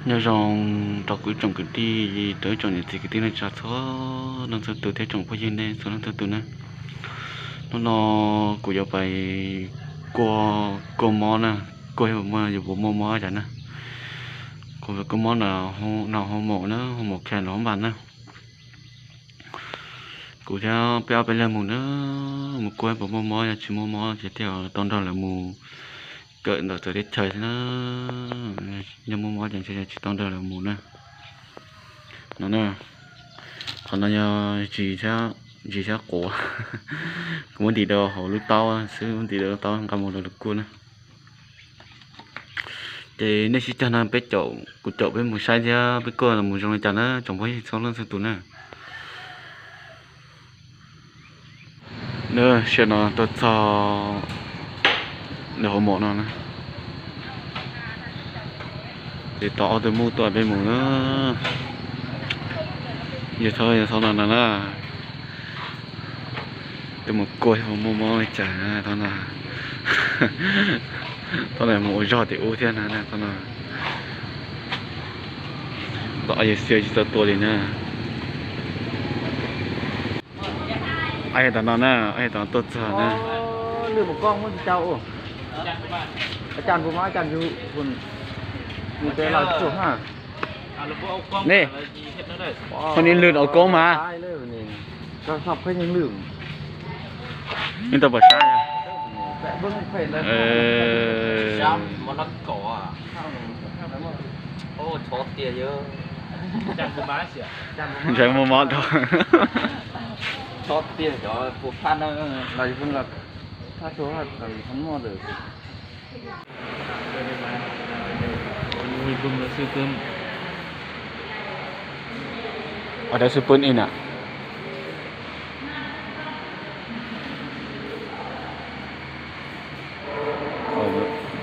Nyob zoo rau kuv ib tsoom kwv tij, rau ib tsoom niam txiv kwv tij neej tsa txhua leej txhua tus thiab tsoom phooj ywg nej txhua leej txhua tus na. Hnub no kuv yuav pais kuaj, kuaj mob na, kuaj yog muaj, yuav puas muaj mob cas na. Kuaj, kuaj mob no, no hoo maum na, hoo maum khe los hoob npas na. Kuv thiab peb ob peb leeg mus na, mus kuaj puas muaj mob, yog tsis muaj mob ces thiaj tau nrog lawv mus kawm ntawm txawv teb chaws thiab na. Yog muaj mob ces ntshe tsis tau nrog lawv mus na. No na, qhov no yog zis thiab, zis thiab quav. Kuv muab ntim rau hauv lub taub xwb, muab ntim rau lub taub nqa mus rau lawv kuaj na. Ces nej sib cog no peb caum, kuv caum peb mus saib thiab peb kuaj mus zoo li cas na tsoom phooj ywg txhua leej txhua tus na. Sawv no tuaj txog nws hauv mom no na, ces tos ob tug muj tuaj peb mus na. Yog txhob, yog txhob no no na. Twb mus kuaj muaj mob li cas na, txhob no. Txhob no mus ua zog tim ub thiab na, txhob no. Tos yawg Xia tsis tau tuaj li na. Ai, tom no na, ai, tom tuaj txog na. Nej, ho ni lwm au koob mas. Nej tau pom sab. Ntshai muaj mob rau. Ua dawb xwb pwb ib na.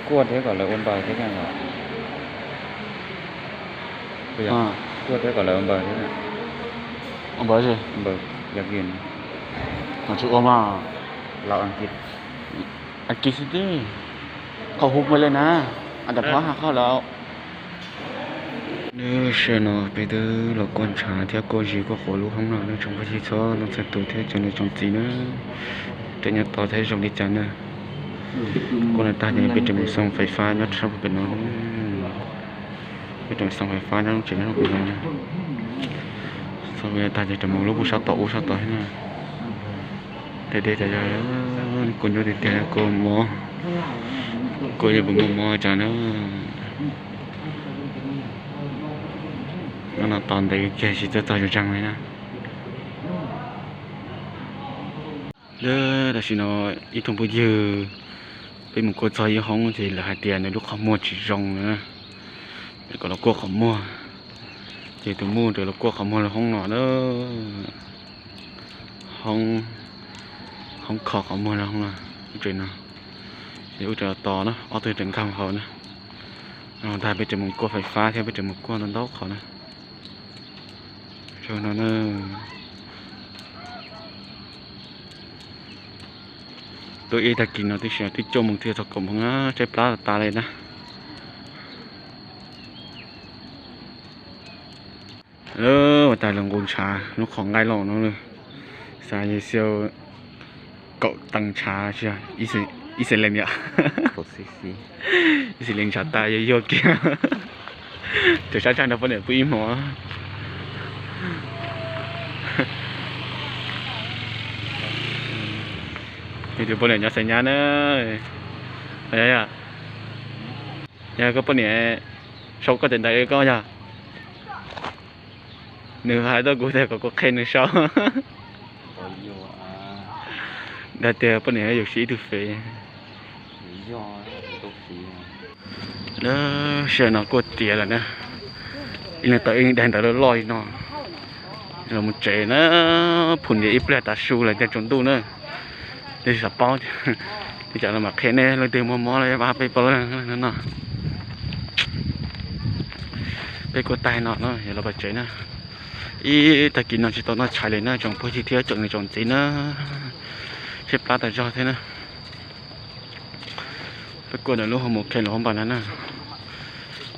Kuaj thiab kom lawv ua npaws thiab. Kuaj thiab kom lawv ua npaws thiab. Ua npaws, npaws yog kis, tsis ua mas, lawv Askiv, Askiv xwb tib, qhov hu pua li na, a tas phab ha qhoj lawm. Nws sawv no peb twb los kuaj ntshav thiab kuaj zis kuaj quav lub hoob no na tsoom phooj ywg txhua leej txhua tus thiab tsoom niam tsoom txiv na. Tej nyob tod thiab zoo li cas na. Kuaj no tag ces peb tseem mus xoo fais fab nyob sab pem no. Peb tseem xoo fais fab nyob tsev nyob pem no. Xoo tag ces tseem mus lub pub sab tom ub sab tod thiab na. Deb deb tas zog, kuaj ntsuab tiag tiag, kuaj mob, kuaj yuav puas muaj mob cas na. No tos ntev kiag tsis txawj txog zog zeeg li na. Tam sim no ib tsoom phooj ywg, peb mus kuaj txog ib hoob ces lawv hais tias nws lub qhov muag tsis zoo na, kom los kuaj qhov muag. Ces tus muj rov los kuaj qhov muag lub hoob no na, hoob kho qhov muag lub hoob no, ub tsev no. Ces ub tsev los tos na, ob tug tseem nkag hauv na. Ntag peb tseem mus kuaj fais fab thiab peb tseem mus kuaj ntau ntau qhov na. Tuaj ib tag kis no tib si twb cuaj moos twb txog kaum moos na, tshaib plab tas tas li na. Ua tas los nqus ntshav lub qhov nqaij loj no, xav yog xyaw kaum teev ntshav, ib xis lees yom, ib xis lees ntshav tas yuag yuag kiag. Cov sab tsag nrog poj niam pw ib hmos. Tus poj niam nyob Xais Nyab na. Yog koj poj niam sau koj tes ntawd koj yog. Nws hais tuaj kuv tias kom kuv qhia nws sau. Dag tias poj niam yuav siv ib tug fev. Lawm sij hawm no kuaj tiav lawm na. Ib leeg tau ib leeg daig ntawv loj loj li no los mus tsev na. Phum ntiav ib pliag tav su lawm tiag tsaus ntuj na. Tej xav paub, tej cas los mam qhia nej leej twg muaj mob los pab peb pab no no. Peb kuaj tag no no yog los pais tsev na. Ib tag kis no tsis tau noj tshais li na tsoom phooj ywg thiab tsoom niam tsoom txiv na. Tshaib plab tas zog thiab na. Peb kuaj ntawm lub hoo mus khe los hauv npas na na.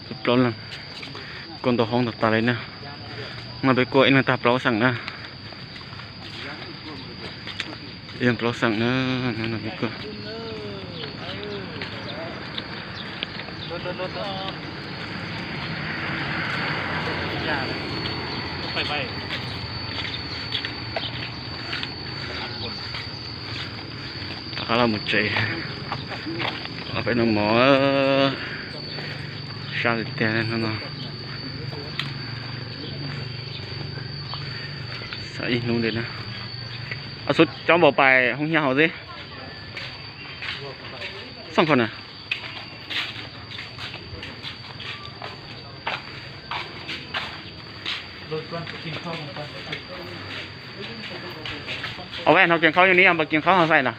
Peb plaub leeg, Kuaj ntau hoob tas tas li na. No peb kuaj ib leeg tag plaub xeem na. Ib leeg plaub xeem na. No peb kuaj. Rov qab los mus tsev, peb noj mov sab tiag tiag no. Xav ib hnub li na. Xub cov npaum pais hoob hiab hauv xwb. Xoj kho na. Ov, hnov kev khaub yog neb yog npawg kev khaub ho xais na.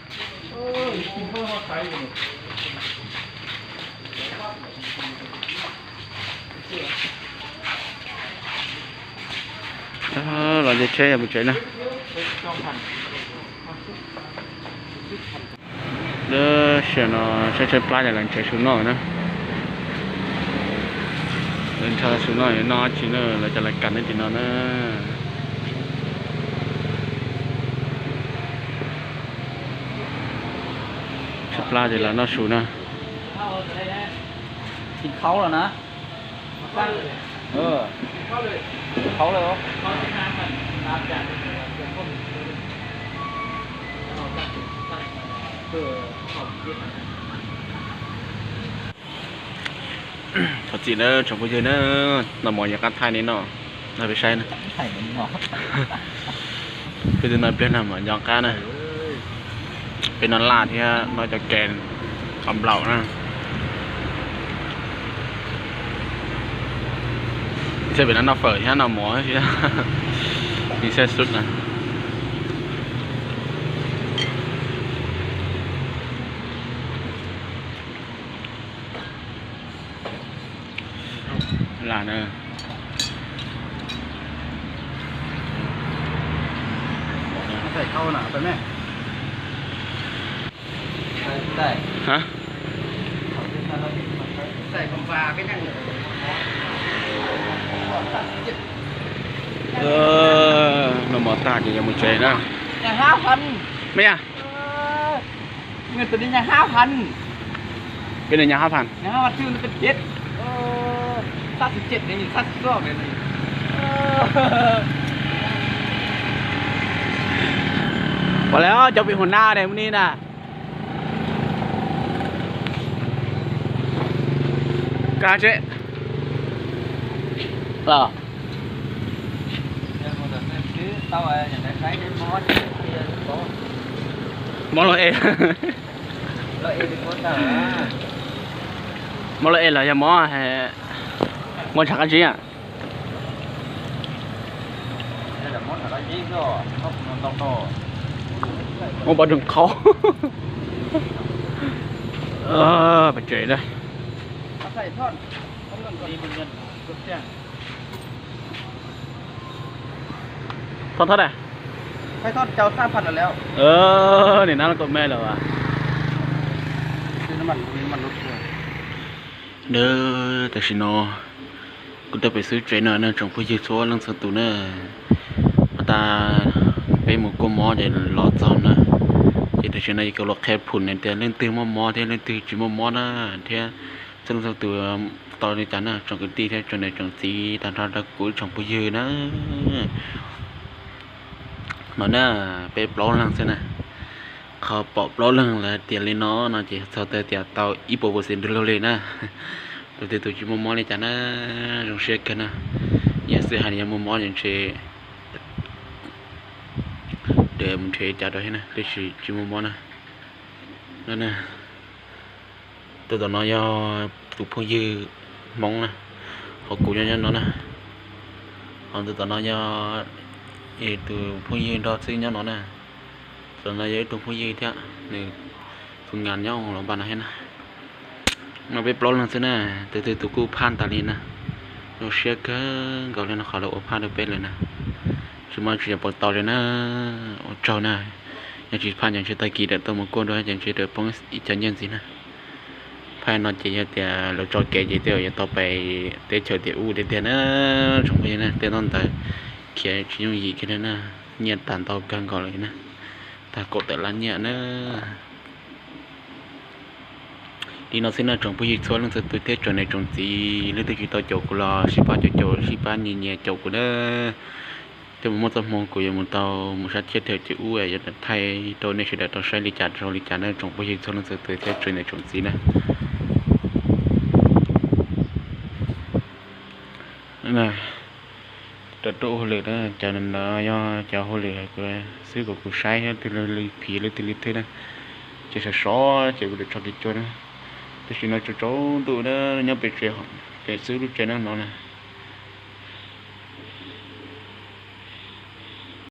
Los nce tsheb mus tsev na. Lub sij hawm no saib tshaib plab ces lawv nrhiav su noj na. Lawv nrhiav su noj, noj dab tsi na, lawv cov lawv kam noj tim no na. Tshaib plab ces lawv noj su na. Khaub lawm na. Khaub lawm. Thov txim na tsoom phooj ywg na, noj mov yog qab thaij li no, no peb saib na. Peb twb noj ib pliag no mas nco qab na. Peb noj laj thiab noj cov kev qhov nplaum na. Thiab pem no noj fawm thiab noj mov thiab, nws saib xub na. Lam na. Hab, noj mov tag ces yuav mus tsev na. Mej a, peb nws nyas hab phan. Ua le cov pem hu na de mus ni na. Kab tsev los. Mob los e, mob los e los yog mob, mob ntshav qab zib a. Mob pob ntseg qhaub. Pes tsev na. Thov thov na. Nim no kuv me lawm as. Tam sim no kuv tuaj pem xub tsev no na tsoom phooj ywg txhua leej txhua tus na. Has tas peb mus kuaj mob ces los txog na. Ces tam sim no kuv los qhia phum na tias leej twg muaj mob thiab leej twg tsis muaj mob na, thiab txhua leej txhua tus tau li cas na tsoom kwv tij thiab tsoom niam tsoom txiv tag nrho rau kuv tsoom phooj ywg na. No na, peb plaub leeg xwb na. Qhov pom plaub leeg lawv tias li no no ces txhais tau tias tau ib puas percent lug li na. Tus twg tus tsis muaj mob li cas na, zoo siab kawg na. Yog xwb hais tias yog muaj mob ces ntshe mus nrhiav cas rau thiab na, tab sis tsis muaj mob na. Tus tom no yog tus phooj ywg Hmoob na, ho kuv nyob nyob no na. Ho tus tom no yog tus phooj ywg nrog Txwj nyob no na. Tus no yog ib tug phooj ywg thiab, nws tus nyas nyob los npaj no thiab na. No peb plaub leeg xwb na, tus twg tus kuj phaj tas li na. Zoo siab kawg nkaus li no qhov lawv ua phaj rau peb lawm na. Tsis muaj tsis yog puas tau li na. Ua tsaug na. Yog tsis phaj ces ntshe tag kis lawm tuaj mus kuaj dua ces ntshe lawv poob ib co nyiaj ntxiv na. Phaj no ces yog tias lawv tso kev ces tej zaum yuav tau pais teb chaws tiam ub tiag tiag na. Tsoom phooj ywg na, tej ntaub ntawv khiav tsis yooj yim kiag na, nyiaj tag ntau kawg nkaus lawm na, tag kaum tawm lab nyiaj na. Li no xwb no tsoom phooj ywg txhua leej txhua tus thiab tsoom niam tsoom txiv, leej twg tsis tau caum kuv los sib pab caum caum sib pab nyias nyias caum kuv na. Thiaj mus muaj txoj hmoo kuv yuav mus tau mus sab teb chaws tiam ub yuav thaij rau nej sawv daws tau saib li cas rau li cas na tsoom phooj ywg txhua leej txhua tus thiab tsoom niam tsoom txiv na. Rau rau hauj lwm na, cov no yog cov hauj lwm xwb, kuv kuv saib leej twg li phim leej twg li thwb na, ces sov sov ces kuv tso kev cua na. Tam sim no tsaus ntuj na, nyob pem tsev, pem xwb lub tsev no no na.